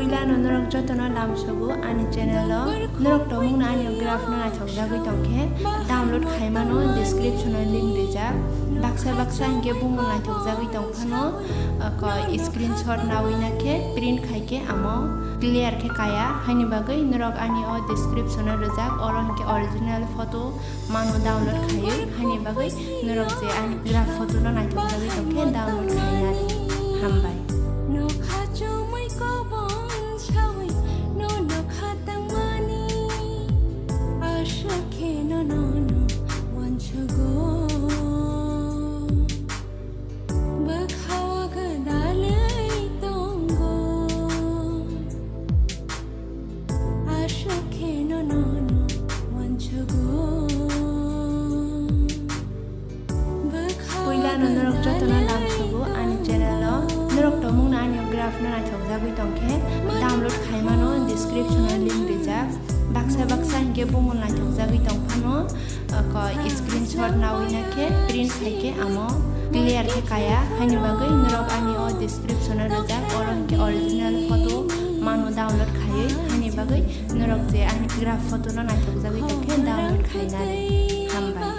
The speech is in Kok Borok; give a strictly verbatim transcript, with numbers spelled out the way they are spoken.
Puilano norok jotono lamsogo ani channel o. Norok tongmungno ani graph no naithokjagwi tongkhe download khaimano, description o link rijak. Baksa baksa hinkhe bumung naithokjagwi tongphano, oko screenshot nawi nakhe print khaikhe amo clear khe kaya. Haini bagwi norok ani o description o rijak, oro hinkhe original photo mano download khaiwi, haini bagwi norok je ani graph photo no naithokjagwi tongkhe download khainani. Hambai. Nokha chumui kobon sawi no nokha tangmani, aswk khe no nono wansugo. Bwkhao gwdalwi tongo. Aswk khe no nono wansugo. Puilano norok jotono lamsogo ani channel o. Norok tongmungno ani graph no naithokjagwi tongkhe download khaimano, description o link rijak. Baksa baksa hinkhe bumung naithokjagwi tongphano, oko screenshot nawi nakhe print khaikhe amo clear khe kaya. Haini bagwi norok ani o description o rijak, oro hinkhe original photo mano download khaiwi. Haini bagwi norok je ani graph photo no naithokjagwi tongkhe download khainani. Hambai.